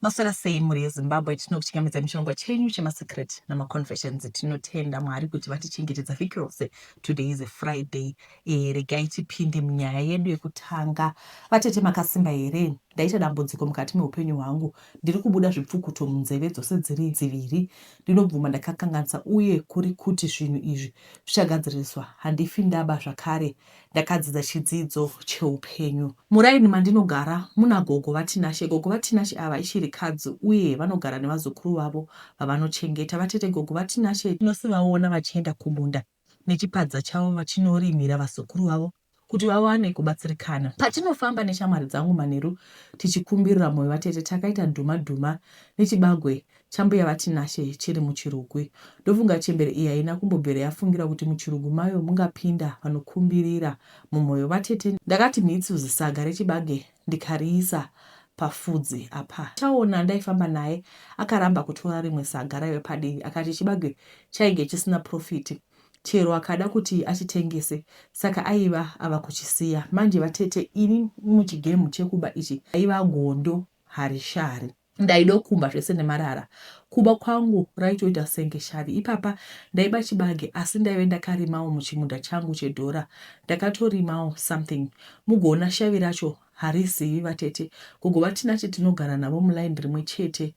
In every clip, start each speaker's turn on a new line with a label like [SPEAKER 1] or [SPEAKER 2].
[SPEAKER 1] Maswera sei mhuri yeZimbabwe, tinokuchingamidza muchirongwa chenyu chemaSecret namaConfessions. Tinotenda Mwari kuti vatichengetedza vhiki rose. Today is a Friday. E, regai tipinde munyaya yedu yekutanga. Vatete makasimba here? Ndaita dambudziko mukati meupenyu hwangu. Ndiri kubuda zvipfukuto munzeve dzose dziri dziviri. Ndinobvuma ndakakanganisa uye kuri kuti zvinhu izvi zvichagadziriswa. Handifi ndaba zvakare. Ndakadzidza chidzidzo cheupenyu. Muraini mandinogara muna gogo vaTinashe. Gogo vaTinashe ava ishirikadzi uye vanogara nevazukuru vavo vavanochengeta. Vatete gogo vaTinashe tinosivaona vachienda kumunda nechipadza chavo vachinorimira vazukuru vavo kuti vawane kubatsirikana. Patinofamba neshamwari dzangu manheru tichikumbirira moyo vatete takaita dhuma dhuma nechibagwe Chambuya vaTinashe chiri muchirugwi. Ndofunga chembere iyi haina kumbobvira yafungira kuti muchirugwi mayo mungapinda vanokumbirira mumoyo vatete. Ndakati mhitsu zisaga rechibage ndikariisa pafudzi apa. Chaona ndaifamba naye akaramba kutora rimwe saga raive padivi akati chibage chainge chisina profit chero akada kuti achitengese saka aiva ava kuchisiya. Manje vatete ini muchigemu chekuba ichi ndaiva gondo harishari. Ndaidokumba zvese nemarara. Kuba kwangu raitoita senge shavi. Ipapa ndaiba chibage asi ndaive ndakarimawo muchimunda changu chedhora. Ndakatorimawo something. Mugoona shavi racho harizivi vatete. Gogo vaTinashe tinogara navo muline rimwe chete.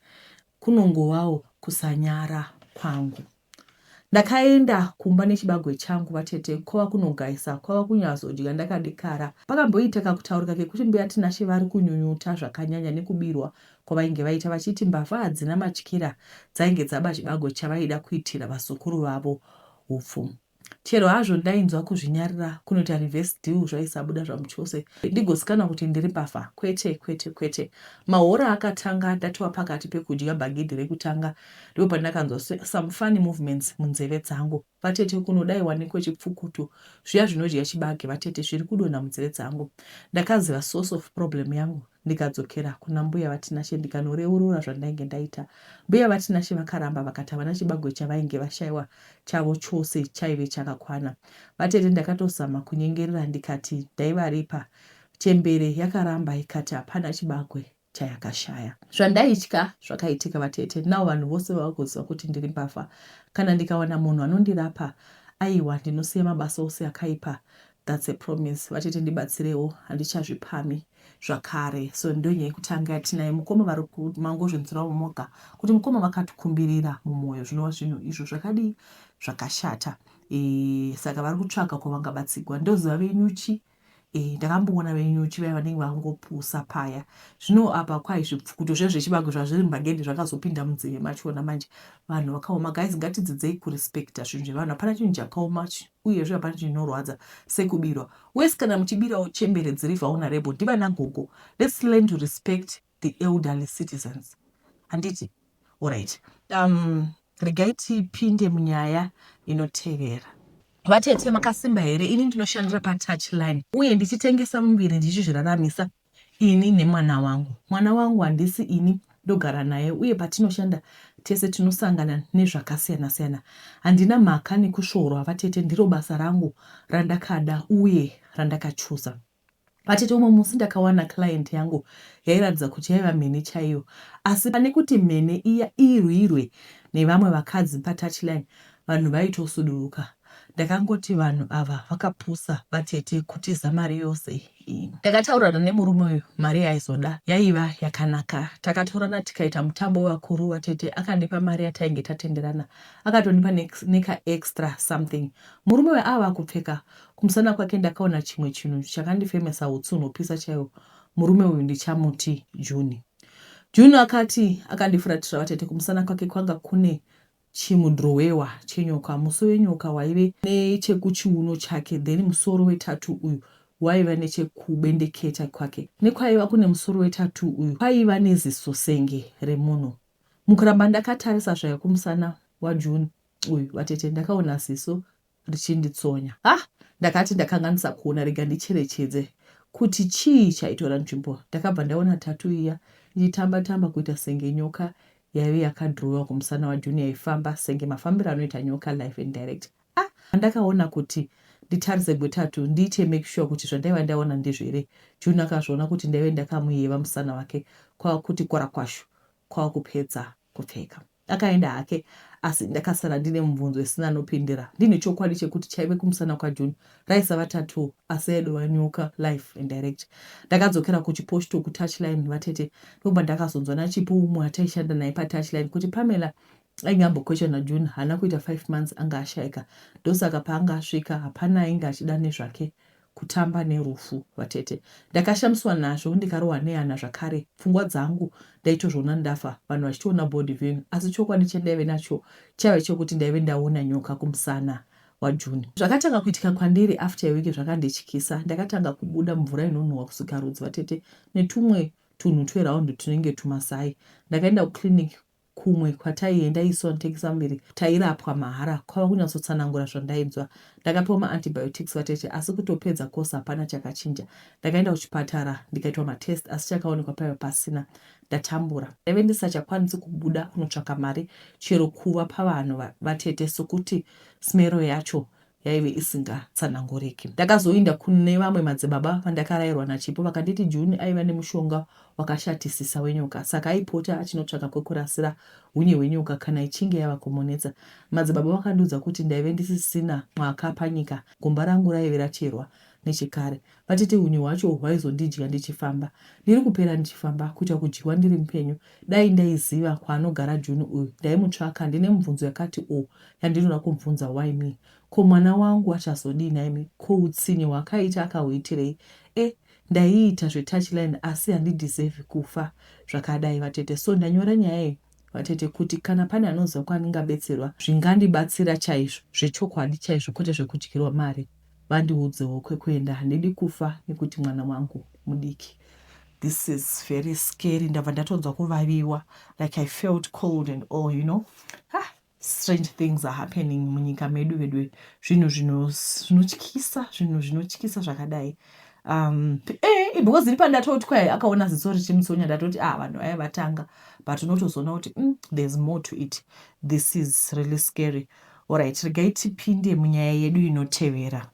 [SPEAKER 1] Kunongovawo kusanyara kwangu. Ndakaenda kumba nechibagwe changu vatete kwava kunogaisa kwava kunyazodya ndakadekara. Pakamboita kakutaurika kekuti mbuya Tinashe vari kunyunyuta zvakanyanya nekubirwa kwavainge vaita vachiti mbavha hadzina matyira dzainge dzaba chibagwe chavaida kuitira vazukuru vavo hupfu. Chero hazvo ndainzwa kuzvinyarira kunoita reverse deal zvaisabuda zvamuchose ndigozikanwa kuti ndiri mbavha kwete kwete kwete. Mahora akatanga ndatova pakati pekudya bhagidhi rekutanga Ndipo pandakanzwa some funny movements munzeve dzangu. Vatete kuno dai wanikwe chipfukutu zviya zvinodya chibage vatete zviri kudonha munzeve dzangu. Ndakaziva source of problem yangu ndikadzokera kuna mbuya vaTinashe ndikanoreurura zvandainge ndaita. Mbuya vaTinashe vakaramba vakati havana chibagwe chavainge vashaiwa chavo chose chaive chakakwana. Vatete ndakatozama kunyengerera ndikati ndaivaripa. Chembere yakaramba ikati hapana chibagwe chayakashaya. Zvandaitya zvakaitika vatete now vanhu vose vava kuziva kuti ndiri mbavha. Kana ndikawana munhu anondirapa aiwa ndinosiya mabasa ose akaipa that's a promise. Vatete ndibatsirewo handichazvipamhi zvakare. So ndonyaya yekutanga yatinayo mukoma vari mangozvinzwirawo moga kuti mukoma vakatikumbirira mumwoyo zvinova zvinhu izvo zvakadii zvakashata. E, saka vari kutsvaga kwavangabatsigwa ndoziva venyuchi Eh, ndakamboona venyuchi vaya vanenge vangopusa paya zvino apa kwai zvipfukuto zviya zvechibage zvazviri mubhagedhi zvakazopinda munzeve machona manje vanhu vakaoma guys ngatidzidzei kurespecta zvinhu zvevanhu hapana chinhu chakaoma uyezve hapana chinhu chinorwadza sekubirwa wese kana muchibirawo chembere dziri vulnerable ndivana gogo let's learn to respect the elderly citizens handiti alright um, regai tipinde munyaya inotevera Vatete makasimba here? Ini ndinoshandira patouch line uye ndichitengesa muviri ndichizviraramisa ini nemwana wangu. Mwana wangu handisi ini ndogara naye uye patinoshanda tese tinosangana nezvakasiyana siyana. Handina mhaka nekusvoorwa vatete ndiro basa rangu randakada uye randakachuza. Vatete umwe musi ndakawana client yangu yairatidza kuti yaiva mhene chaiyo asi pane kuti mhene iya irwirwe nevamwe vakadzi patouchline vanhu vaitosuduruka. Ndakangoti vanhu ava vakapusa vatete kutiza mari yose iyi. Ndakataurirana nemurume uyu mari yaaizoda yaiva yakanaka. Takatorana tikaita mutambo wevakuru vatete akandipa mari yatainge tatenderana akatondipa nekaextra something. Murume uyu ava kupfeka Kumusana kwake ndakaona chimwe chinhu chakandifemesa hutsi hunopisa chaiwo. Murume uyu ndichamuti Juni. Juni akati akandifuratira vatete kumusana kwake kwanga kune chimudhirowewa chenyoka. Muso wenyoka waive nechekuchiuno chake then musoro wetatu uyu waiva nechekubendeketa kwake. Nekwaiva kune musoro wetatu uyu kwaiva neziso senge remunhu. Mukuramba ndakatarisa zvaiva kumusana waJuni uyu vatete ndakaona ziso richinditsonya. Hah ndakati ndakanganisa kuona rega ndicherechedze kuti chii chaitora nzvimbo. Ndakabva ndaona tattoo iya ichitamba tamba kuita senge nyoka yaive yakadhirowewa kumusana waJunior yaifamba senge mafambiro anoita nyoka live and direct. Ah ndakaona kuti nditarise gwetatu ndiite make sure kuti zvandaiva ndaona ndizvo here. Junior akazviona kuti ndaive ndakamuyeva musana wake kwava kuti kwarakwashu. kwava kupedza kupfeka. Akaenda hake asi ndakasara ndine mubvunzo isina anopindira ndine chokwadi chekuti chaive kumusana kwaJune raisava tattoo asi yaidova nyoka life and direct. Ndakadzokera kuchiposhto kutouchline vatete ndokubva ndakazonzwa naChipo umwe ataishanda naye patouchline kuti Pamela ainge ambokwechwa naJune haana kuita 5 months anga ashaika ndosaka paanga asvika hapana ainge achida nezvake kutamba nerufu vatete. Ndakashamiswa nazvo ndikarohwa nehana zvakare. Pfungwa dzangu ndaitozviona ndafa vanhu vachitoona body viewing asi chokwadi chandaive nacho chaive chekuti ndaive ndaona nyoka kumusana waJune. Zvakatanga kuitika kwandiri after a week zvakandityisa. Ndakatanga kubuda mvura inonhuhwa kusikarudzi vatete netumwe tunhu tweround tunenge tumasai. Ndakaenda kuclinic Kumwe kwataienda isu vanotengesa muviri tairapwa mahara kwava kunyatsotsanangura zvandainzwa. Ndakapiwa maantibiotics vatete asi kutopedza course hapana chakachinja. Ndakaenda kuchipatara ndikaitwa matest asi chakaonekwa paiva pasina. Ndatambura. Ndaive ndisachakwanisi kubuda kunotsvaka mari chero kuva pavanhu vatete sokuti smero yacho yaive isingatsananguriki. Ndakazoinda kune vamwe madzibaba vandakarairwa naChipo vakanditi June aiva nemushonga wakashatisisa wenyoka saka aipota achinotsvaka kwekurasira hunye hwenyoka kana ichinge yava kumunetsa. Madzibaba vakandiudza kuti ndaive ndisisina mwaka panyika gomba rangu raive racherwa nechekare. Vatete hunye hwacho hwaizondidya ndichifamba. Ndiri kupera ndichifamba kuita kudyiwa ndiri mupenyu. Dai ndaiziva kwaanogara June uyu ndaimutsvaka ndine mubvunzo yakati o yandinoda kumubvunza why me? Ko mwana wangu achazodii nhaimi? Ko hutsinye hwaakaita akahuitirei? Eh ndaiita zvetouch line asi handideserve kufa zvakadai vatete so ndanyora nyaya iyi vatete kuti kana pane anoziva kwandingabetserwa zvingandibatsira chaizvo zvechokwadi chaizvo kwete zvekudyirwa mari vandiudzewo kwekuenda handidi kufa nekuti mwana wangu mudiki this is very scary ndabva ndatonzwa kuvaviwa like i felt cold and all you know ah, strange things are happening munyika medu vedu zvinhu zvinotyisa zvinhu zvinotyisa zvakadai um eh, because iri pandatoti kwai akaona ziso richimutsonya ndatoti ah vanhu vaya vatanga but unotozoona kuti mm, there's more to it this is really scary Alright, regai tipinde munyaya yedu inotevera.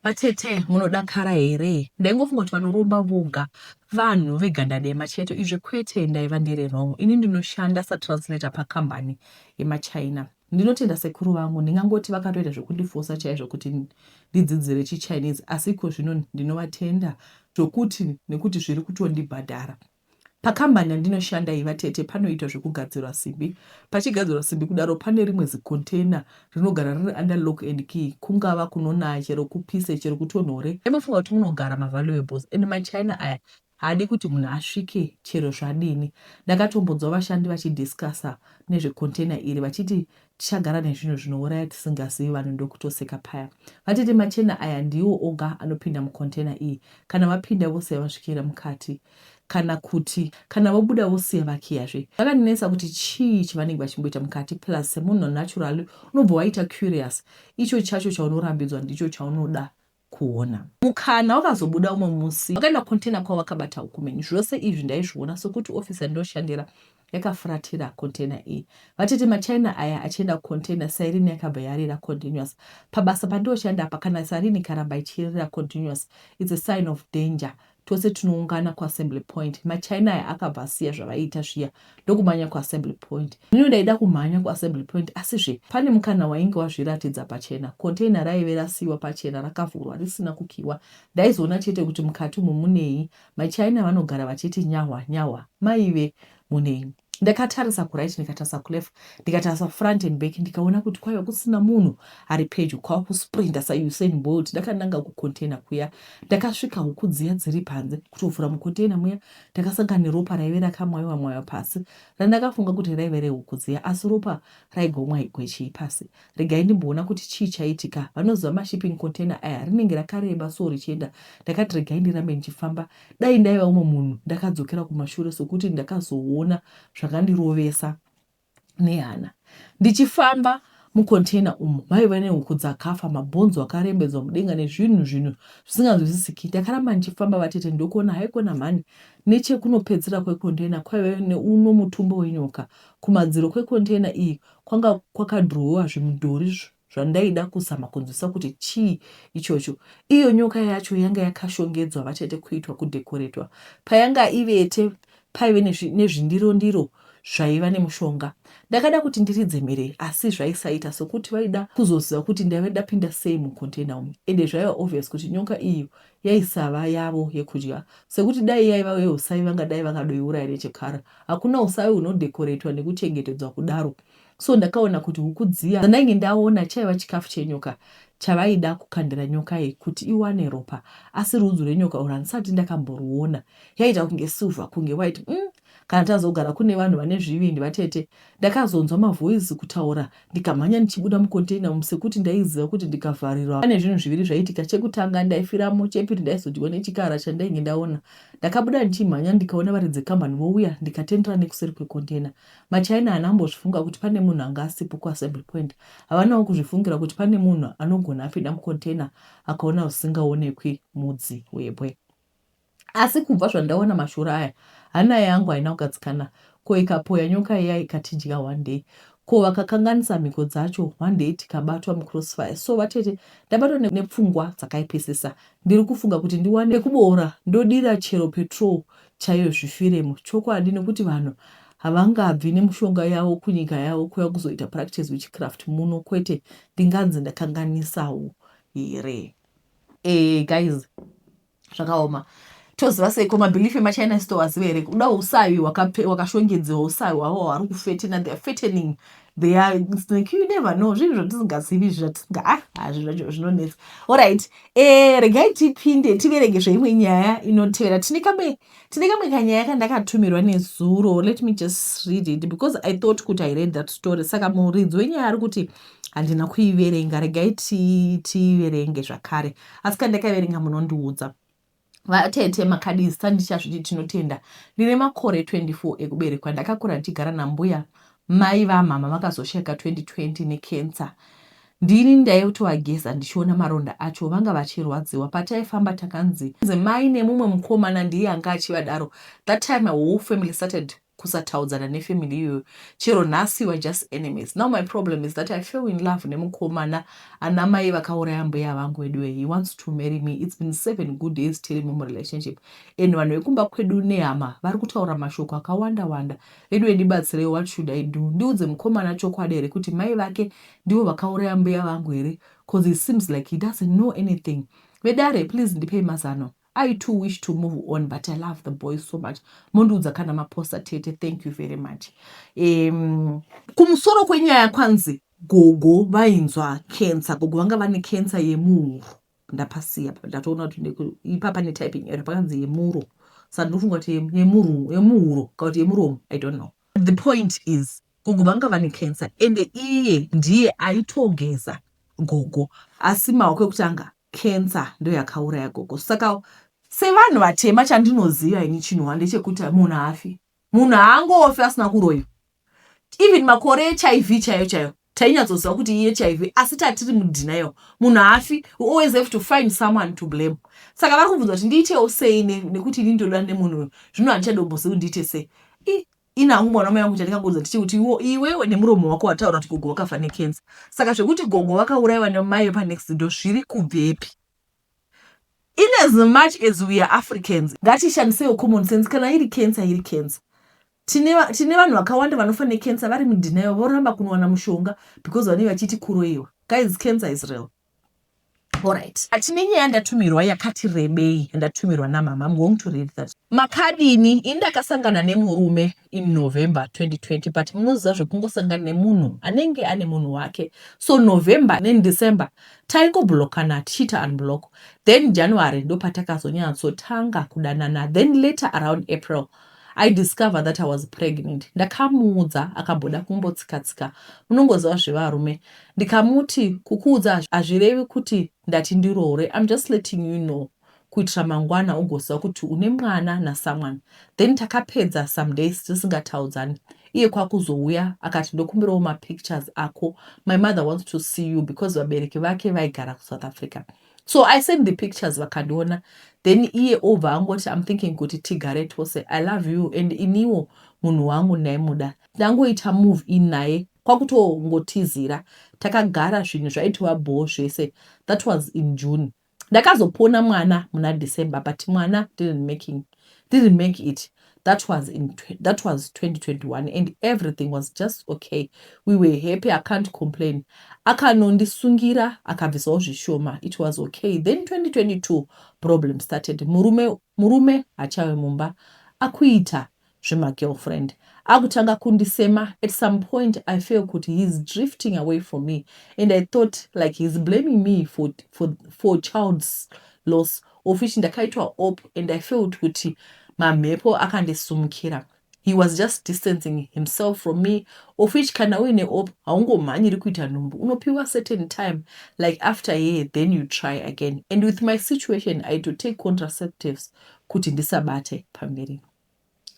[SPEAKER 1] Vatete munodakara here? Ndaingofunga kuti vanoromba voga vanhu veganda dema chete izvo kwete ndaiva ndiri wrong. Ini ndinoshanda satranslator pakambani yemaChina. Ndinotenda sekuru vangu ndingangoti vakatoita zvekundifosa chaizvo kuti ndidzidzire chiChinese asi iko zvino ndinovatenda zvokuti nekuti zviri kutondibhadhara. Pakambani yandinoshanda iyi vatete panoitwa zvekugadzirwa simbi. Pachigadzirwa simbi kudaro pane rimwe zicontainer rinogara riri under lock and key kungava kunonaya chero kupise chero kutonhore. Ndaimbofunga kuti munogara mavaluables and maChina aya haadi kuti munhu asvike chero zvadini. Ndakatombonzwa vashandi vachidiscussa nezvecontainer iri vachiti Tichagara nezvinhu zvinouraya tisingazivi vanhu ndokutoseka paya. Vatete machena aya ndiwo oga anopinda mucontainer iyi. Kana vapinda vosiya vasvikira mukati. Kana kuti kana vobuda vosiya vakiyazve. Zvakandinetsa kuti chii chavanenge vachimboita mukati plus semunhu naturally unobva waita curious. Icho chacho chaunorambidzwa ndicho chaunoda kuona. Mukana wakazobuda umwe musi vakaenda kucontainer kwavo vakabata huku mhenyu. Zvose izvi ndaizviona sokuti office yandoshandira yakafuratira container iyi. Vatete maChina aya achienda kucontainer siren yakabva yarira continuous. Pabasa pandioshanda apa kana siren ikaramba ichirira continuous it's a sign of danger Tose tinoungana kuAssembly Point. MaChina aya akabva asiya zvavaiita zviya ndokumhanya kuAssembly Point. Inini ndaida kumhanya kuAssembly Point asizve pane mukana wainge wazviratidza pachena. Container raive rasiiwa pachena rakavhurwa risina kukiiwa. Ndaizoona chete kuti mukati umu munei. MaChina vanogara vachiti nyahwa nyahwa. Maive munei? Ndakatarisa kuright ndikatarisa kuleft ndikatarisa front and back ndikaona kuti kwaiva kusina munhu ari pedyo kwava kusprinta saUsain Bolt ndakananga kucontainer kuya. Ndakasvika huku dziya dziri panze kutovhura mucontainer muya ndakasangana neropa raive rakamwaiwa mwaiwa pasi randakafunga kuti raive rehuku dziya asi ropa raigomwaigwe chii pasi. Regai ndimboona kuti chii chaitika. Vanoziva mashipping container aya rinenge rakareba so richienda. Ndakati regai ndirambe ndichifamba Dai ndaiva umwe munhu ndakadzokera kumashure sokuti ndakazoona zvakandirovesa nehana. Ndichifamba mucontainer umu maiva nehuku dzakafa, mabhonzo akarembedzwa mudenga nezvinhu zvinhu zvisinganzwisisiki. Ndakaramba ndichifamba vatete ndokuona haikona mhani nechekunopedzera kwecontainer kwaiva neuno mutumbo wenyoka. Kumadziro kwecontainer iyi kwanga kwakadhirowewa zvimudhori zvandaida kuzama kunzwisisa kuti chii ichocho. Iyo nyoka yacho yanga yakashongedzwa vatete kuitwa kudhekoretwa. Payanga ivete Paive nezvindiro-ndiro zvaiva nemushonga. Ndakada kuti ndiridze mhere asi zvaisaita sokuti vaida kuzoziva kuti ndaive ndapinda sei mucontainer umu. Ende zvaiva obvious kuti nyoka iyi yaisava yavo yekudya sekuti dai yaiva yeusavi vangadai vakadoiuraya nechekara. Hakuna usavi hunodecoratwa nekuchengetedzwa kudaro. So ndakaona kuti huku dziya dzandainge ndaona chaiva chikafu chenyoka chavaida kukandira nyoka iyi kuti iwane ropa. Asi rudzi rwenyoka urwu handisati ndakamboruona. Yaiita kunge silver kunge white umm kana tazogara kune vanhu vane zvivindi vatete. Ndakazonzwa mavoice kutaura ndikamhanya ndichibuda mucontainer umu sekuti ndaiziva kuti ndikavharirwa pane zvinhu zviviri zvaiitika chekutanga ndaifiramo chepiri ndaizodyiwa nechikara chandainge ndaona. Ndakabuda ndichimhanya ndikaona varidzi vekambani vouya ndikatendera nekuseri kwecontainer. MaChina haana kumbozvifunga kuti pane munhu anga asipo kuassembly point. Havanawo kuzvifungira kuti pane munhu anogona apinda mucontainer akaona zvisingaonekwi mudzi webwe. Asi kubva zvandaona mashura aya hana yangu haina kugadzikana. Ko ikapoya nyoka iya ikatidya one day? Ko vakakanganisa mhiko dzacho one day tikabatwa mucrossfire? So vatete ndabatwa nepfungwa dzakaipisisa. Ndiri kufunga kuti ndiwane pekuboora ndodira chero petrol chaiyo zvifiremo. Chokwadi nekuti vanhu havangabvi nemushonga yavo kunyika yavo kuuya kuzoita practice witchcraft muno kwete ndinganzi ndakanganisawo here? Eh guys zvakaoma toziva seiko mabelief emachina isu towaziva here kuda usavi wakashongedzewa usavi hwavo hwari kufetena theyare fetening their snake you never know zvinhu zvatisingazivi izvi zvatisinga ah, ah zvinhu zvacho zvinonetsa allright eh, regai tipinde tiverenge zveimwe nyaya inotevera tine kamwe tine kamwe kanyaya kandakatumirwa nezuro let me just read it because i thought kuti i read that story saka muridzi wenyaya ari kuti handina kuiverenga regai tiiverenge zvakare asi kana ndakaiverenga munondiudza vatete makadii zita ndichazviti tinotenda ndine makore 24 ekuberekwa ndakakura ndichigara nambuya mai vamama vakazoshaika 2020 necancer ndini ndaitovageza ndichiona maronda acho vanga vachirwadziwa pataifamba takanzi mai nemumwe mukomana ndiye anga achivadaro that time my whole family started kusataudzana nefamily iyoyo chero nhasi we're just enemies now my problem is that i fell in love nemukomana ana mai vakauraya mbuya vangu veduwe he wants to marry me it's been seven good days tirimo murelationship and vanhu vekumba kwedu nehama vari kutaura mashoko akawanda wanda veduwe ndibatsirei what should i do ndiudze mukomana chokwadi here kuti mai vake ndivo vakauraya mbuya vangu here cause it seems like he doesn't know anything vedare please ndipei mazano I too wish to move on but I love the boy so much. Mondiudza kana maposta tete thank you very much. Um, kumusoro kwenyaya kwanzi gogo vainzwa cancer gogo vanga vane cancer yemuhuro ndapasiya ndatoona kuti ipapa netyping error pakanzi yemuro saka ndinofunga kuti yemuhuro kana kuti yemuromo i don't know the point is gogo vanga vane cancer ende iye ndiye aitogeza gogo asi maoko ekutanga Cancer ndoyakauraya gogo saka sevanhu vatema chandinoziva ini chinhu one ndechekuti munhu haafi munhu haangofi asina kuroyiwa even makore ehiv chaiyo chaiyo tainyatsoziva kuti ihiv asi tatiri mudenial munhu haafi we always have to find someone to blame saka vari kubvunza kuti ndiitewo sei nekuti ini ndoda nemunhu uyu zvino handichadombozivi kuti ndiite sei Ini hangu mwana wamai vangu chandingangoudza ndechekuti iwo iwewe nemuromo wako wataura kuti gogo vakafa necancer saka zvekuti gogo vakaurayiwa nemai vepanext door zviri kubvepi in as much as we are africans ngatishandisewo common sense kana iri cancer iri cancer tine tine vanhu vakawanda vanofa necancer vari mudenial voramba kunowana mushonga because vanenge vachiti kuroiwa guys cancer is real Alright. Tine nyaya yandatumirwa yakati rebei yandatumirwa namama. I'm going to read that. Makadini? Ini ndakasangana nemurume in November 2020 but munoziva zvekungosangana nemunhu anenge ane munhu wake. So November neDecember taingoblokana tichiita unblock. Then January ndopatakazonyatsotanga kudanana. Then later around April I discovered that I was pregnant. Ndakamuudza akamboda kumbotsika-tsika. Munongoziva zvevarume. Ndikamuti kukuudza hazvirevi kuti ndati ndiroore I'm just letting you know kuitira mangwana ugoziva kuti une mwana nasomeone. Then takapedza some days tisingataudzani iye kwakuzouya akati ndokumbirawo mapictures ako my mother wants to see you because vabereki vake vaigara kuSouth Africa. So I sent the pictures vakandiona then iye obva angoti I'm thinking kuti tigare tose I love you and iniwo munhu wangu ndaimuda. Ndangoita move in naye kwakutongotizira takagara zvinhu zvaitova bhoo zvese that was in June ndakazopona mwana muna December but mwana didn't making didn't make it. That was 2021 and everything was just okay. We were happy, I can't complain. Akanondisungira, akabvisawo zvishoma. It was okay. Then 2022 problem started. Murume hachave mumba, akuita zvemagirlfriend, akutanga kundisema. At some point I feel kuti he's drifting away from me and I thought like he's blaming me for child's loss, of which ndakaitwa op and I felt kuti mamhepo akandisumukira. He was just distancing himself from me, of which kana uine op haungomhanyiri kuita nhumbu, unopiwa certain time, like after a year, then you try again. And with my situation, I had to take contraceptives kuti ndisabate pamberi.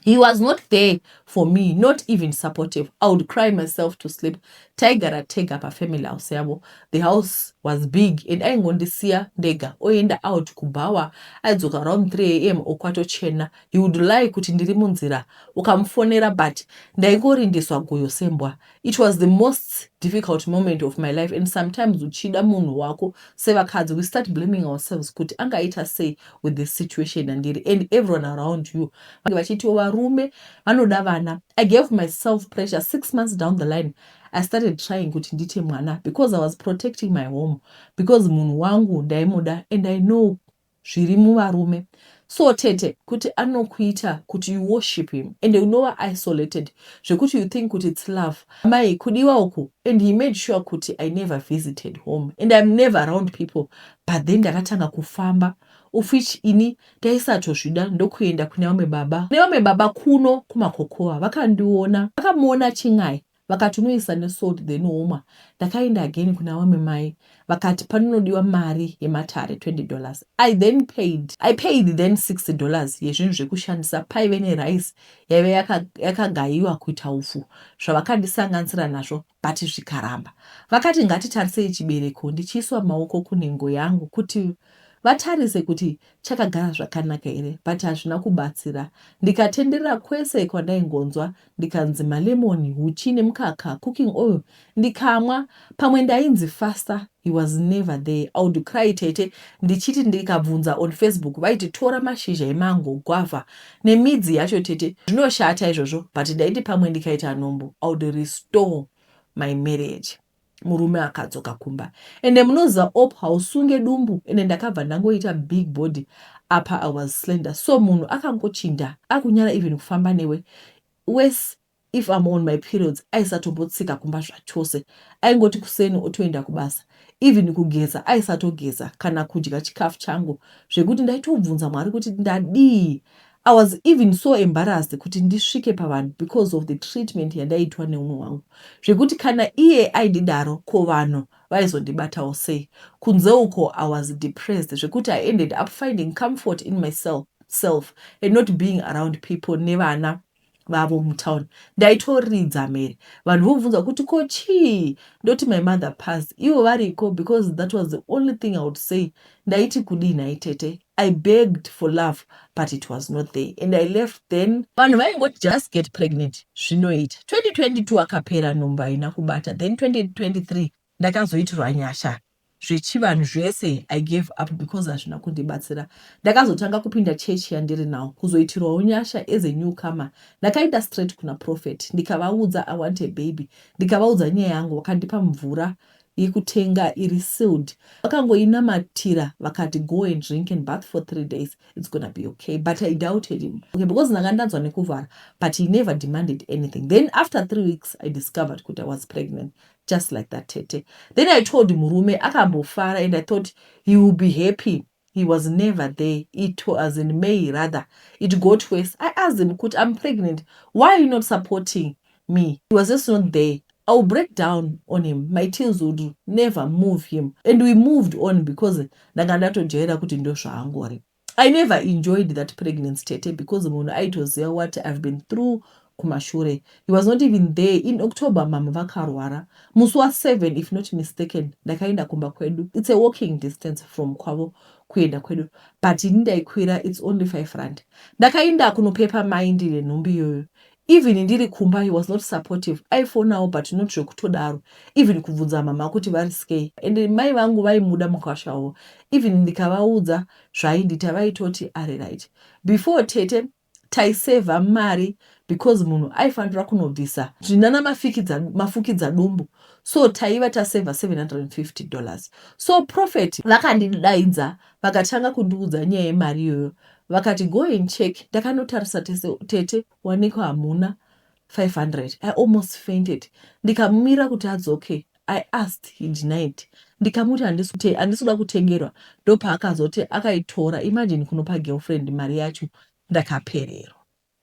[SPEAKER 1] He was not there for me, not even supportive. I would cry myself to sleep. Taigara tega pafamily house yavo. The house was big and aingondisiya ndega, oenda out kubhawa. Aidzoka around 3 a.m. okwatochena. He would lie kuti ndiri munzira ukamufonera, but ndaingorindiswa guyo sembwa. It was the most difficult moment of my life, and sometimes uchida munhu wako, sevakadzi we start blaming ourselves kuti angaita sei with this situation andiri, and everyone around you vachitiwo varume vanoda vana. I gave myself pressure. 6 months down the line, I started trying kuti ndite mwana because I was protecting my home, because munhu wangu ndaimuda and I know zviri muvarume. So tete, kuti anokuita kuti you worship him and unova isolated zvekuti you think kuti it's love, mai kudiwa uku. And he made sure kuti I never visited home and I'm never around people. But then ndakatanga kufamba, of which ini ndaisatozvida, ndokuenda kune vamwe baba, nevamwe baba kuno kumakokoa. Vakandiona, vakamuona chin'ai, vakati unoisa nesalt then womwa. Ndakaenda again kuna vamwe mai, vakati panonodiwa mari yematare, $20. I then paid. I paid then $60 yezvinhu zvekushandisa. Paive nerice yaive yakagayiwa kuita upfu, zvavakandisanganisira nazvo, but zvikaramba. Vakati ngatitarisei chibereko, ndichiiswa maoko kunhengo yangu kuti vatarise kuti chakagara zvakanaka here, but hazvina kubatsira. Ndikatenderera kwese kwandaingonzwa, ndikanzi malemoni, huchi nemukaka, cooking oil, ndikamwa. Pamwe ndainzi faster. He was never there. I would cry, tete, ndichiti ndikabvunza on Facebook vaiti tora mashizha emango, gwavha nemidzi yacho. Tete, zvinoshata izvozvo, but ndaiti pamwe ndikaita nhumbu, I would restore my marriage. Murume akadzoka kumba, ende munoziva op hausunge dumbu, ende ndakabva ndangoita big body. Apa I was slender, so munhu akangochinda akunyara even kufamba newe. Wes if I'm on my periods, aisatombotsika kumba zvachose. Aingoti kuseni otoenda kubasa. Even kugeza aisatogeza, kana kudya chikafu changu, zvekuti ndaitobvunza Mwari kuti ndadii. I was even so embarrassed kuti ndisvike pavanhu because of the treatment yandaitwa neumwe wangu, zvekuti kana iye aindidaro, ko vanhu vaizondibatawo sei kunze uko? I was depressed zvekuti I ended up finding comfort in myself self and not being around people nevana vavo mutown. Ndaitoridza mhere, vanhu vobvunza kuti ko chii, ndoti my mother passed ivo variko, because that was the only thing I would say. Ndaiti kudii nhai tete? I begged for love, but it was not there and I left. Then vanhu vaingoti just get pregnant, zvinoita. 2022 akapera, nhumbu haina kubata. Then 2023 ndakazoitirwa nyasha. Zvechivanhu zvese I gave up because hazvina kundibatsira. Ndakazotanga kupinda chechi yandiri nawo, kuzoitirwawo nyasha. As a newcomer, ndakaenda straight kuna prophet, ndikavaudza I want a baby. Ndikavaudza nyaya yangu, vakandipa mvura yekutenga iri sealed. Vakangoinamatira, vakati go and drink and bath for 3 days, it's gonna be okay. But I doubted him, okay, because ndanga ndanzwa nekuvhara, but he never demanded anything. Then after 3 weeks I discovered kuti I was pregnant, just like that, tete. Then I told murume, akambofara and I thought he will be happy. He was never there. It was in May, rather it got worse. I asked him kuti I'm pregnant, why are you not supporting me? He was just not there. I will break down on him. My tears would never move him. And we moved on because ndanga ndatojaira kuti ndo zvaangori. I never enjoyed that pregnancy, tete, because munhu aitoziva what I've been through kumashure. He was not even there. In October, mama vakarwara. Musi wa7, if not mistaken, ndakaenda kumba kwedu. It's a walking distance from kwavo kuenda kwedu, but ini ndaikwira, it's only R5. Ndakaenda kunopepa mai ndine nhumbu iyoyo. Even ndiri kumba, he was not supportive. Aifonawo, but not zvekutodaro, even kubvunza mama kuti vari sei. And mai vangu vaimuda mukwasha wavo. Even ndikavaudza zvaindita, vaitoti ari right. Before, tete. Taisevha mari because munhu aifanira kunobvisa zvinana mafukidza dumbu, so taiva tasevha $750. So prophet vakandidaidza, vakatanga kundiudza nyaya yemari iyoyo. Vakati, "Go and check." Ndakanotarisa tete, wanikwa hamuna 500. I almost fainted. Ndikamumira kuti adzoke. I asked, he denied. Ndikamuti handisi kuda kutengerwa. Ndopaakazoti akaitora. Imagine, kunopa girlfriend mari yacho. Ndakapererwa.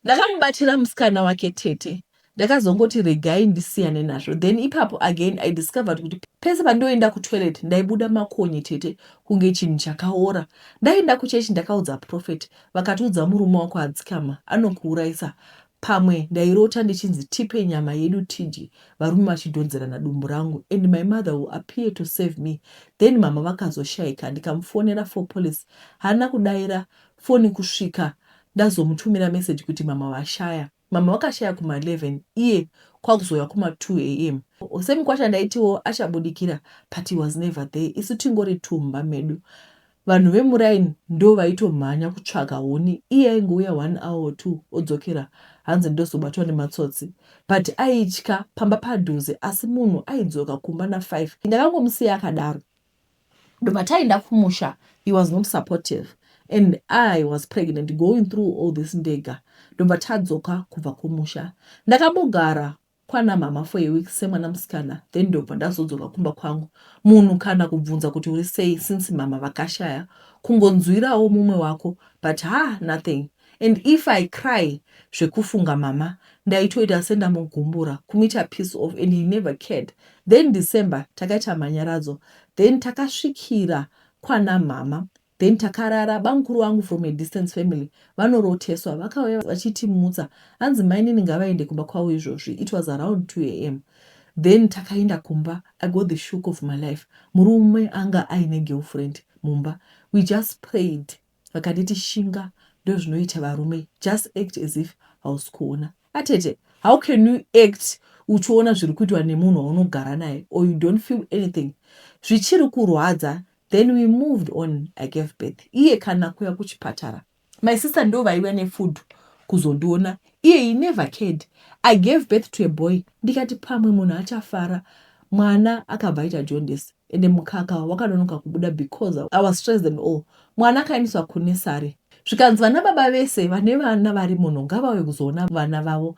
[SPEAKER 1] Ndakamubatira musikana wake, tete. Ndakazongoti regai ndisiyane nazvo. Then ipapo again I discovered kuti pese pandoenda kutoilet ndaibuda makonye, tete, kunge chinhu chakaora. Ndaenda kuchechi, ndakaudza prophet. Vakatiudza, "Murume wako adzikama, anokuurayisa." Pamwe ndairota ndichinzi, "Tipe nyama yedu tidye," varume vachidhonzerana dumbu rangu, and my mother will appear to save me. Then mama vakazoshayika. Ndikamufonera for police, haana kudayira foni kusvika ndazomutumira meseji kuti mama vashaya. Mama vakashaya kuma11, iye kwakuzouya kuma2 am. Semukwasha ndaitiwo achabudikira, but he was never there. Isu tingori tumba medu, vanhu vemuraini ndo vaitomhanya kutsvaga huni. Iye aingouya one hour or two odzokera, hanzi ndozobatwa nematsotsi. But aitya pamba padhuze, asi munhu aidzoka kumba na5. Ndakangomusiya akadaro. Ndobva taenda kumusha. He was not supportive and I was pregnant, going through all this ndega. Ndobva tadzoka kubva kumusha. Ndakambogara kwana mama for a week semwana musikana, then ndobva ndazodzoka kumba kwangu. Munhu kana kubvunza kuti uri sei since mama vakashaya, kungonzwirawo mumwe wako, but ha, nothing. And if I cry zvekufunga mama, ndaitoita sendamugumbura, kumuita piss off, and he never cared. Then December takaita manyaradzo, then takasvikira kwana mama, then takarara. Bamukuru vangu from a distance family vanoroteswa, vakauya vachitimutsa, hanzi mainini ngavaende kumba kwavo izvozvi. It was around 2 am. Then takaenda kumba. I got the shock of my life. Murume anga aine girlfriend mumba. We just prayed. Vakanditi, "Shinga, ndozvinoita varume, just act as if hausi kuona." Atete, how can you act uchiona zviri kuitwa nemunhu waunogara naye, or you don't feel anything? Zvichiri kurwadza. Then we moved on. I gave birth. Iye kana kuya kuchipatara. My sister ndo vaiuya nefood kuzondiona. Iye he never cared. I gave birth to a boy. Ndikati pamwe munhu achafara. Mwana akabva aita jaundice, ende mukaka wakanonoka kubuda because I was stressed and all. Mwana akaendeswa kunursery, zvikanzi vana baba vese vane vana vari muno ngavauye kuzoona vana vavo.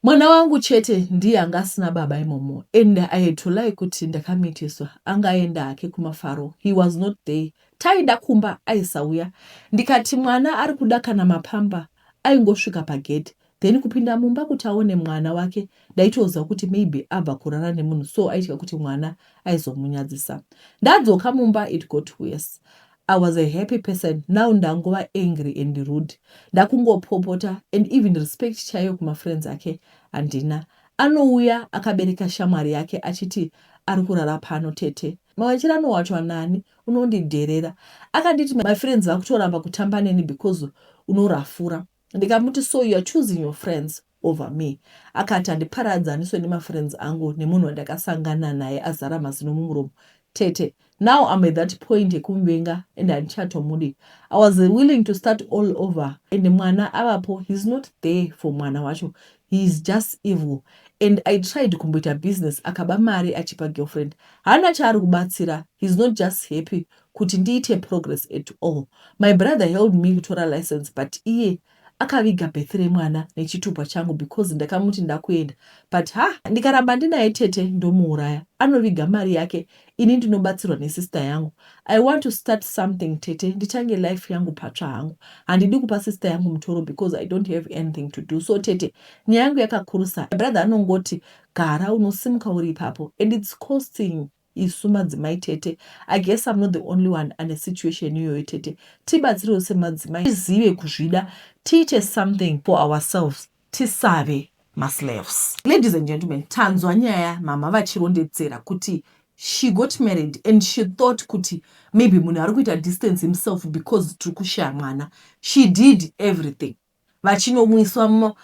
[SPEAKER 1] Mwana wangu chete ndiye anga asina baba imomo, and I had to lie kuti ndakamitiswa. Anga aenda hake kumafaro. He was not there. Taida kumba, aisauya. Ndikati mwana ari kuda kana mapamba, aingosvika pagate, then kupinda mumba kuti aone mwana wake. Ndaitoziva kuti maybe abva kurara nemunhu, so aitya kuti mwana aizomunyadzisa. Ndadzoka mumba, it got worse. I was a happy person, now ndangova angry and rude. Ndakungopopota, and even respect chaiyo kumafriends ake handina. Anouya akabereka shamwari yake achiti ari kurara pano. Tete, mawachira anowachwa nani? Unondidherera. Akanditi my friends vakutoramba kutamba neni because unorafura. Ndikamuti, "So you are choosing your friends over me?" Akati handiparadzaniswe nemafriends angu nemunhu wandakasangana naye azara mazino mumuromo. Tete, now I'm at that point yekumuvenga and handichatomudi. I was willing to start all over, and mwana avapo. He's not there for mwana wacho. He is just evil. And I tried kumboita business, akaba mari achipa girlfriend. Haana chaari kubatsira. He's not just happy kuti ndiite progress at all. My brother helped me kutora license, but iye akaviga birth remwana nechitupa changu because ndakamuti ndakuenda. But ha, ndikaramba ndinaye, tete, ndomuuraya. Anoviga mari yake, ini ndinobatsirwa nesister yangu. I want to start something, tete, nditange life yangu patsva hangu. Handidi kupa sister yangu mutoro because I don't have anything to do. So tete, nyaya yangu yakakurusa. Brother anongoti gara unosimuka uri ipapo, and it's costing isu madzimai. Tete, I guess I'm not the only one ane situation iyoyo. Tete, tibatsirewo semadzimai, tizive kuzvida, tiite something for ourselves, tisave maslaves. Ladies and gentlemen, tanzwa nyaya mama vachirondedzera kuti she got married and she thought kuti maybe munhu ari kuita distance himself because tiri kushaya mwana. She did everything, vachinomwiswa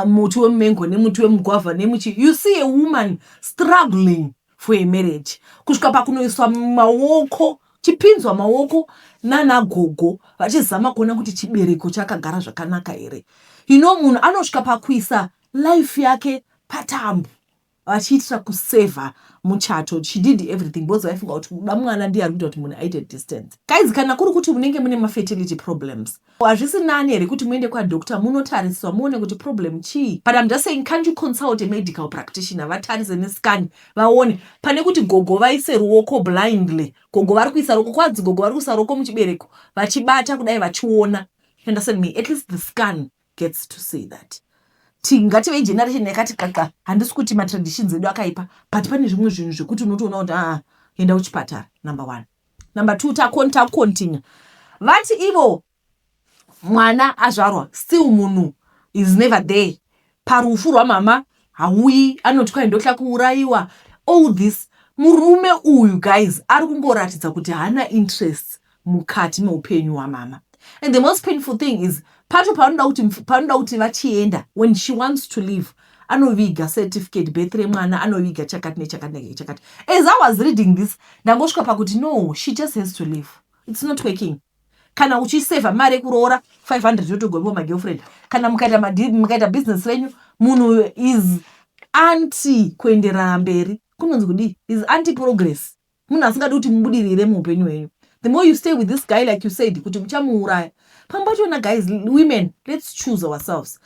[SPEAKER 1] muti wemumengo nemuti wemugwavha nemuchi. You see a woman struggling for a marriage kusvika pakunoiswa maoko. Chipinzwa maoko nana gogo vachizama kuona kuti chibereko chakagara zvakanaka here. You know munhu anosvika pakuisa life yake patambo vachiitira kusevha muchato. She did everything because vaifunga kuti kuda mwana ndiye ari kuita kuti munhu aite distance. Guys, kana kuri kuti munenge mune mafertility problems, hazvisi nani here kuti muende kwadoctor munotariswa muone kuti problem chii? But I'm just saying, can't you consult a medical practitioner, vatarise nescan vaone, pane kuti gogo vaise ruoko blindly? Gogo vari kuisa ruoko kwanzi, gogo vari kuisa ruoko muchibereko vachibata kudai vachiona. You understand me? At least the scan gets to see that. Ngative generation yakati qaqa. Handisi kuti matraditions edu akaipa, but pane zvimwe zvinhu zvekuti unotoona kuti aa, enda kuchipatara, number one. Number two, takontinya vati ivo mwana azvarwa, still munhu is never there. Parufu rwamama hauyi, anoti kwai ndotya kuurayiwa, all this. Murume uyu, guys, ari kungoratidza kuti haana interest mukati meupenyu hwamama. And the most painful thing is pacho panoda kuti vachienda, when she wants to leave, anoviga certificate birth remwana, anoviga chakati nechakati nechakati. As I was reading this, ndangosvika pakuti no, she just has to leave. It's not working. Kana uchisevha mari yekuroora 500 yotogoviwa magirlfriend, kana mukaita business renyu, munhu is anti kuenderana mberi. Kunonzi kudii? Is anti progress. Munhu asingadi kuti mubudirire muupenyu hwenyu. The more you stay with this guy, like you said, kuti muchamuuraya pamwe pachona. Guys, women, let's choose ourselves.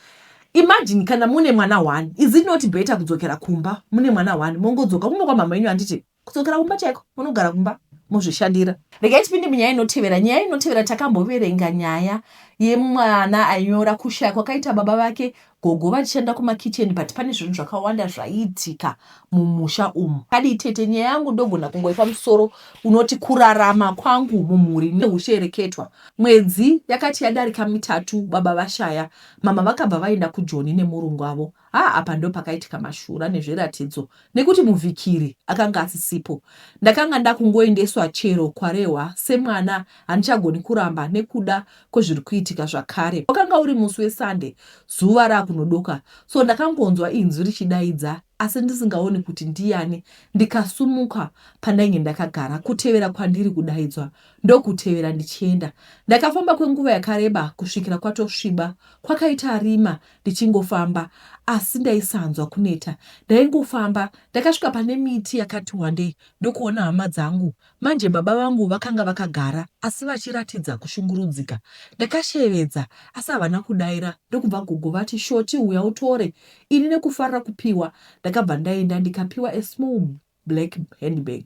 [SPEAKER 1] Imagine kana mune mwana one, is it not better kudzokera kumba mune mwana one, mongodzoka kumba kwamama yenyu? Handiti kudzokera kumba chaiko, munogara kumba mozvishandira. Regai tipinde munyaya inotevera. Nyaya inotevera, takamboverenga nyaya yemwana ainyora kushaya kwakaita baba vake, gogo vachishanda kumakicheni, but pane zvinhu zvakawanda zvaiitika mumusha umu. Kadii tete, nyaya yangu ndogona kungoipa musoro unoti kurarama kwangu mumhuri neushereketwa. Mwedzi yakati yadarika 3 baba vashaya, mama vakabva vaenda kuJoni nemurungu avo. Ha, apa ndo pakaitika mashura nezviratidzo, nekuti muvhikiri akanga asisipo. Ndakanga ndakungoendeswa chero kwarehwa. Semwana handichagoni kuramba nekuda kwezviri kuitika zvakare. Wakanga uri musi weSunday, zuva rakunodoka so. Ndakangonzwa inzwi richidaidza asi ndisingaoni kuti ndiani. Ndikasumuka pandainge ndakagara kutevera kwandiri kudaidzwa, ndokutevera ndichienda. Ndakafamba kwenguva yakareba kusvikira kwatosviba, kwakaita rima ndichingofamba, asi ndaisanzwa kuneta, ndaingofamba. Ndakasvika pane miti yakati wandei ndokuona hama dzangu. Manje baba vangu vakanga vakagara asi vachiratidza kushungurudzika. Ndakashevedza asi havana kudaira, ndokubva gogo vati, "Shoti, uya utore." Ini nekufarira kupiwa ndakabva ndaenda ndikapiwa a small black handbag,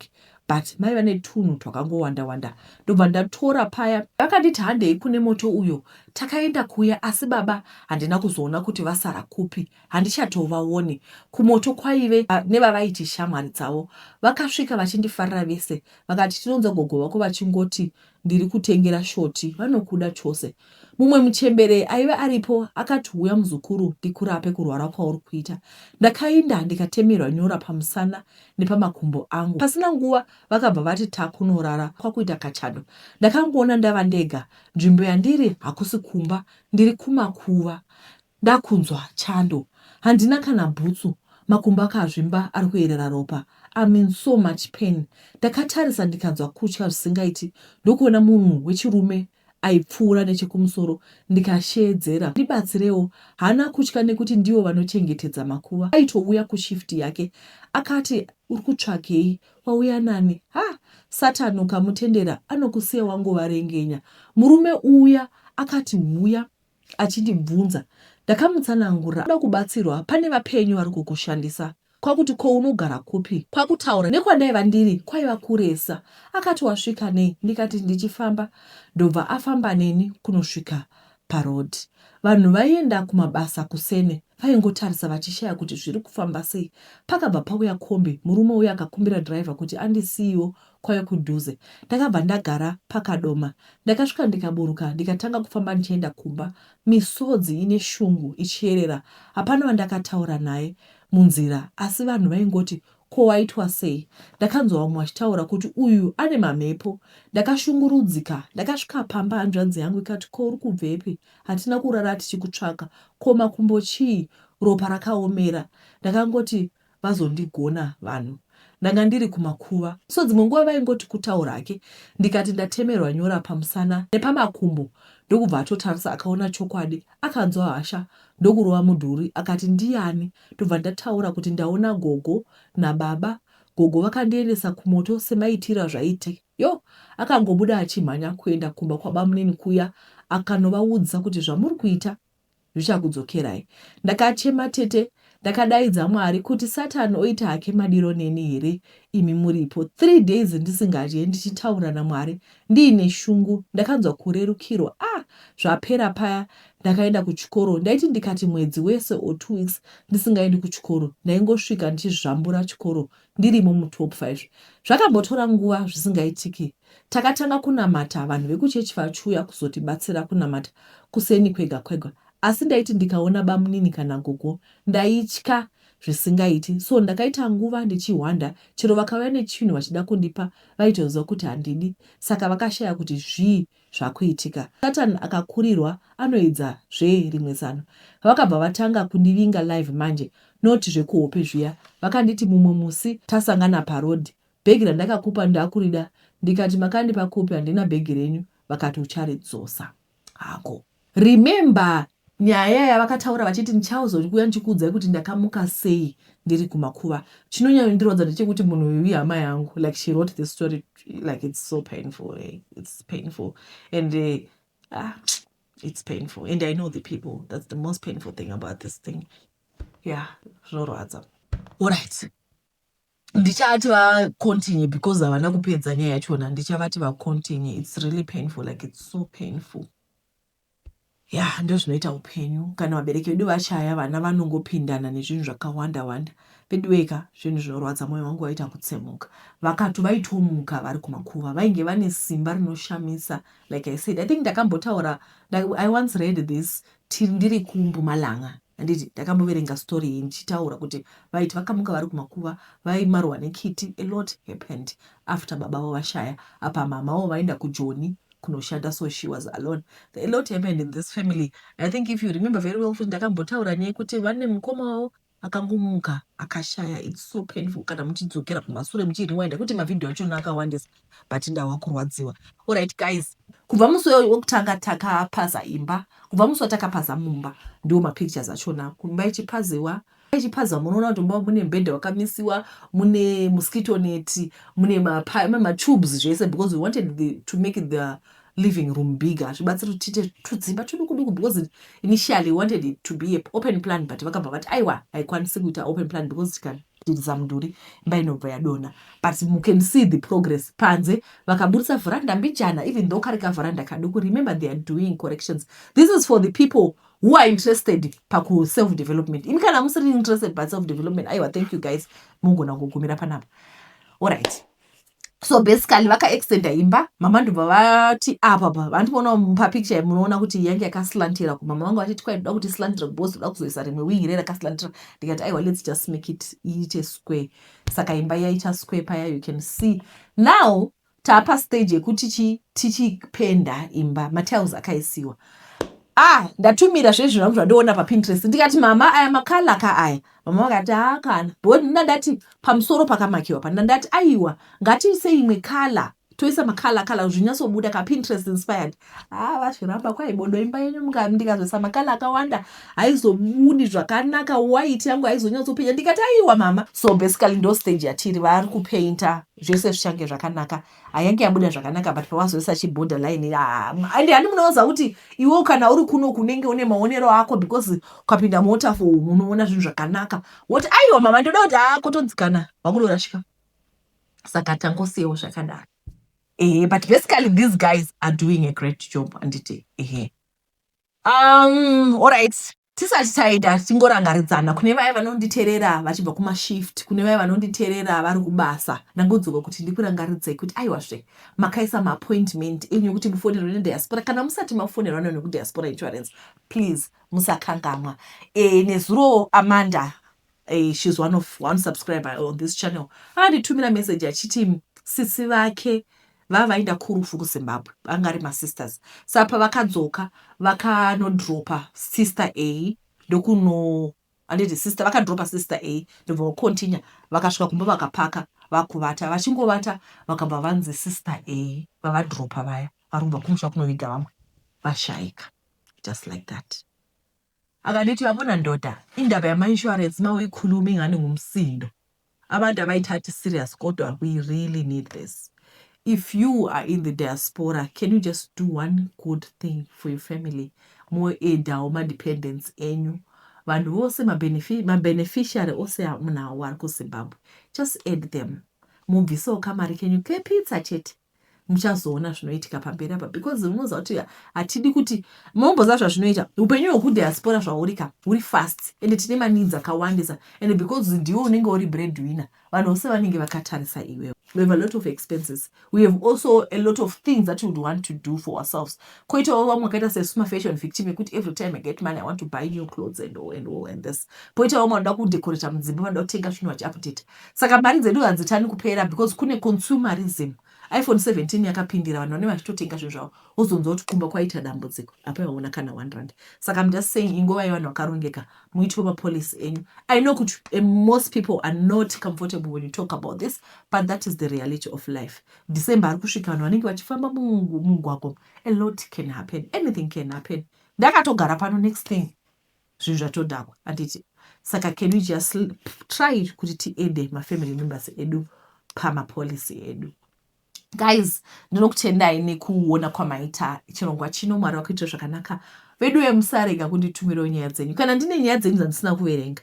[SPEAKER 1] but maiva netunhu twakangowanda wanda. Ndobva ndatora paya. Vakanditi, "Handei kune moto uyo." Takaenda kuya, asi baba handina kuzoona kuti vasara kupi, handichatovaoni. Kumoto kwaive nevavaiti shamwari dzavo. Vakasvika vachindifarira vese, vakati, "Tinonzwa gogo vako vachingoti ndiri kutengera Shoti, vanokuda chose." Mumwe muchembere aiva aripo akati, "Uya muzukuru, ndikurape kurwara kwauri kuita." Ndakaenda ndikatemerwa nyora pamusana nepamakumbo angu. Pasina nguva vakabva vati takunorara. Kwakuita kachando, ndakangoona ndava ndega. Nzvimbo yandiri hakusi kumba, ndiri kumakuva. Ndakunzwa chando, handina kana bhutsu, makumbo akazvimba ari kuyerera ropa. I'm in so much pain. Ndakatarisa ndikanzwa kutya zvisingaiti, ndokuona munhu wechirume aipfuura nechekumusoro. Ndikasheedzera, "Ndibatsirewo." Haana kutya nekuti ndivo vanochengetedza makuva, aitouya kushift yake. Akati, "Uri kutsvakei? Wauya nani?" Ha, Satani ukamutendera anokusiya wangovarengenya. Murume uya akati huya achindibvunza. Ndakamutsanangurira da kubatsirwa, pane vapenyu vari kukushandisa. Kwakuti, "Ko unogara kupi?" Kwakutaura nekwandaiva ndiri kwaiva kuresa. Akati, "Wasvika nei?" Ndikati, "Ndichifamba." Ndobva afamba neni kunosvika paroad. Vanhu vaienda kumabasa kusene vaingotarisa vachishaya kuti zviri kufamba sei. Pakabva pauya kombi. Murume uya akakumbira dhiraivha kuti andisiyiwo kwaiva kudhuze. Ndakabva ndagara pakadoma. Ndakasvika ndikaburuka, ndikatanga kufamba ndichienda kumba, misodzi ine shungu ichiyerera. Hapana wandakataura naye munzira, asi vanhu vaingoti, "Ko waitwa sei?" Ndakanzwa vamwe vachitaura kuti uyu ane mamhepo. Ndakashungurudzika. Ndakasvika pamba, hanzvadzi yangu ikati, "Ko uri kubvepi? Hatina kurara tichikutsvaka. Ko makumbo chii, ropa rakaomera?" Ndakangoti vazondigona vanhu. Ndanga ndiri kumakuva. So dzimwe nguva vaingoti kutaura hake ndikati ndatemerwa nyora pamusana nepamakumbo ndokubva atotarisa akaona chokwadi akanzwa hasha ndokurova mudhuri akati ndiyani ndobva ndataura kuti ndaona gogo nababa gogo vakandiendesa kumoto semaitiro azvaite yo akangobuda achimhanya kuenda kumba kwabamunini kuya akanovaudza kuti zvamuri kuita zvichakudzokerai. Ndakachema tete ndakadaidza Mwari kuti Satan oita hake madiro neni here imi muripo. 3 days ndisingadye ndichitaura naMwari ndiine shungu ndakanzwa kurerukirwa ah zvapera paya ndakaenda kuchikoro ndaiti ndikati mwedzi wese or 2 weeks ndisingaendi kuchikoro ndaingosvika ndichizvambura chikoro ndirimo mutop 5. Zvakambotora nguva zvisingaitiki. Takatanga kunamata vanhu vekuchechi vachiuya kuzotibatsira kunamata kuseni kwega kwega asi ndaiti ndikaona bamunini kana gogo ndaitya zvisingaiti so ndakaita nguva ndichihwanda chero vakauya nechinhu vachida kundipa vaitoziva kuti handidi saka vakashaya kuti zvii zvakuitika. Satan akakurirwa anoedza zve rimwe zano. Vakabva vatanga kundivinga live manje not zvekuhope zviya. Vakanditi mumwe musi tasangana paroad bhegi randakakupa ndakurida ndikati makandipa kupi handina bhegi renyu vakati ucharidzosa hako. Remember nyaya yavakataura vachiti ndichazouya ndichikuudzai kuti ndakamuka sei ndiri kumakuva. Chinonyanyondirwadza ndechekuti munhu uyu ihama yangu. Like she wrote this story like it's so painful. Eh? It's painful and ah, it's painful and I know the people. That's the most painful thing about this thing. Yeah, zvinorwadza. Alright. Ndichavati vacontinue because havana kupedza nyaya yachona. Ndichavati vacontinue. It's really painful, like it's so painful. Ya, ndo zvinoita upenyu kana vabereki vedu vashaya vana vanongopindana nezvinhu zvakawanda wanda veduweka zvinhu zvinorwadza. Mwoyo wangu waita kutsemuka. Vakati vaitomuka vari kumakuva vainge vane simba rinoshamisa. Like I said, I think ndakambotaura, I once read this ndiri kuMpumalanga, handiti? Ndakamboverenga story iyi ndichitaura kuti vaiti vakamuka vari kumakuva vaimarwa nekiti. A lot happened after baba vavo vashaya. Apa mamawo vaenda kuJoni kunoshanda, so she was alone. A lot happened in this family. I think if you remember very well futi ndakambotaura nyaya yekuti vane mukoma wavo akangomuka akashaya. It's so painful kana muchidzokera kumasure muchirewinda kuti mavhidhiyo achona akawandisa, but ndawa kurwadziwa. Alright guys, kubva musi wekutanga takapaza imba, kubva musi watakapaza mumba, ndiwo mapictures achona kumba ichipaziwa ichipaziwa. Munoona kuti mumba mune mubhedha wakamisiwa, mune mosquito net, mune matubes, zvese, because we wanted to make the living room bigger. Zvibatsiri kuti tiite tudzimba tuduku duku because initially we wanted it to be a open plan, but vakabva vati aiwa, haikwanisi kuita open plan because tikadiriza mudhuri imba inobva yadonha. But you can see the progress. Panze vakaburisa vhuranda mbijana, even though kari kavhuranda kaduku. Remember, they are doing corrections. This is for the people who are interested paku self development. Imi kana musiri interested pa self development, aiwa, thank you guys, mugona kugumira panapa. Alright, so basically vakaextenda imba. Mama ndobva vati apa pa vandiona papicture munoona kuti yange yakaslantira. Mama vangu vachiti kwai toda kuti slantira because toda kuzoisa rimwe wing re rakaslantira. Ndikati aiwa, let's just make it iite square. Saka imba yaita square paya. You can see now tapa stage yekuti tichipenda imba, matiles akaisiwa. Ah, ndatumira zvezvo zvangu zvandiona paPinterest. Ndikati mama, aya macolour ka aya. Mama vakati haa kana, because ndandati pamusoro pakamakiwa pa ndandati aiwa, ngatiise imwe colour, toisa macolour colour zvinyatsobuda kaPinterest inspired. Ah, vazviramba kwai bodo, imba yenyu ndikazoisa macolour akawanda haizobudi zvakanaka, white yangu haizonyatsopenya. Ndikati aiwa mama. So basically ndo stage yatiri, vari kupainta, zvese zvichange zvakanaka. Hayange yabuda zvakanaka, but pawazoisa chiborder line and hani munoziva kuti iwe kana uri kuno kunenge une maonero ako, because ukapinda muwaterfall unoona zvinhu zvakanaka, woti aiwa mama, ndoda kuti haa kotonzikana wakunorashika. Saka tangosiyawo zvakadaro, ehe. But basically these guys are doing a great job, handiti? Ehe. Alright, tisati taenda tingorangaridzana kune vaya vanonditeerera vachibva kumashift, kune vaya vanonditeerera vari kubasa. Ndangodzoka kuti ndikurangaridzei kuti aiwazve makaisa maappointment enyu ekuti mufonerwe nediaspora. Kana musati mafonerwa nekudiaspora insurance, please musakangamwa. Nezuro Amanda, she's one of one subscriber on this channel, akanditumira message achiti sisi vake vavaenda kurufu kuZimbabwe, vanga ari masisters. Saka pavakadzoka vakanodropa sister A ndokuno. Handiti sister vakadropa sister A, ndobva vakontinya, vakasvika kumba, vakapaka, vakuvata. Vachingovata, vakabva vanzi sister A vavadropa vaya vari kubva kumusha kunoviga vamwe vashayika, just like that. Akanditi, "Yabona ndoda, indaba yama-insurance ma uyikhuluma ingani ngumsindo, abantu abayithathi serious, kodwa we really need this. If you are in the diaspora, can you just do one good thing for your family? Moaddawo madependents enyu, vanhu vose, mabeneficiary ose amunawo ari kuZimbabwe, just add them, mubvisewo kamari kenyu kepizza chete. Muchazoona zvinoitika pamberi apa, because unoziva kuti hatidi kuti munomboziva zvazvinoita upenyu hwekudiaspora zvaurika huri fast, ende tine maneeds akawandisa, and because ndiwe unenge uri breadwinner, vanhu vose vanenge vakatarisa iwewe. We have a lot of expenses. We have also a lot of things that we would want to do for ourselves. Koitawo vamwe vakaita sesu mafashion victim ekuti every time I get money, I want to buy new clothes and all and all and this. Poitawo vamwe vanoda kudecorata mudzimba, vanoda kutenga zvinhu vachiupdate. Saka mari dzedu hadzitani kupera because kune consumerism. iPhone 17 yakapindira, vanhu vanenge vachitotenga zvinhu zvavo, wozonzwa kuti kumba kwaita dambudziko, apa iwaona kana R1. Saka I'm just saying, inguva yevanhu vakarongeka, muitewo mapolicy enyu. I know kuti most people are not comfortable when you talk about this, but that is the reality of life. December ari kusvika, vanhu vanenge vachifamba mumugwagwa. A lot can happen, anything can happen. Ndakatogara pano, next thing zvinhu zvatodhakwa, handiti? Saka can we just try kuti tiadde mafamily members edu pamapolicy edu? Guys, ndinokutendai nekuona kwamaita chirongwa chino. Mwari wakuitira zvakanaka. Vedu vemusarega kunditumirawo nyaya dzenyu. Kana ndine nyaya dzenyu dzandisina kuverenga,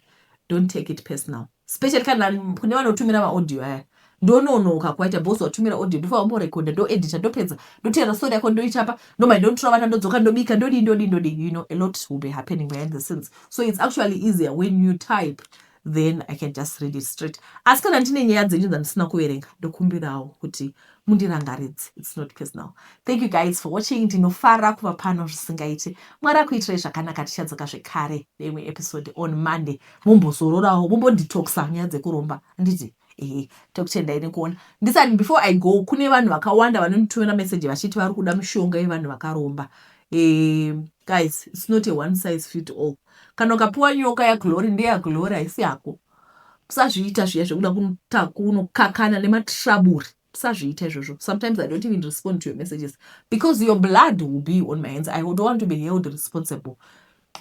[SPEAKER 1] don't take it personal, especially kana kune vanotumira maaudio aya. Ndononoka kwaita because watumira audio, ndofanira kumborekodha, ndoedita, ndopedza, ndoteera story yako, ndoichapa, ndomai ndonotora vana, ndodzoka, ndobika, ndodii, ndodii, ndodii. A lot will be happening behind the scenes, so it's actually easier when you type, then I can just read it straight. Asi kana ndine nyaya dzenyu dzandisina kuverenga, ndokumbirawo kuti mundirangaridze. It's not personal. Thank you guys for watching. Ndinofara kuva pano zvisingaiti. Mwari akuitirai zvakanaka. Tichadzoka zvekare neimwe episode on Monday. Mumbozororawo, mumbonditoxa nyaya dzekuromba, handiti? Ehe, tokutendai nekuona. Ndisati, before I go, kune vanhu vakawanda vanonditumira meseji vachiti vari kuda mishonga yevanhu vakaromba. Guys, it's not a one size fit all. Kana ukapiwa nyoka yaGlory, ndeyaGlory, haisi yako. Musazviita zviya zvekuda kunokakana nematraburi, musazviita izvozvo. Sometimes I don't even respond to your messages because your blood will be on my hands. I don't want to be held responsible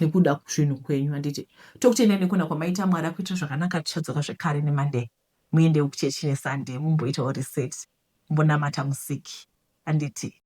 [SPEAKER 1] nekuda zvinhu kwenyu, handiti? Tokutendai nekuona kwamaita. Mwari akuitira zvakanaka. Tichadzoka zvekare neMonday. Muendewo kuchechi neSunday, mumboitawo reset, mumbonamata Musiki, handiti?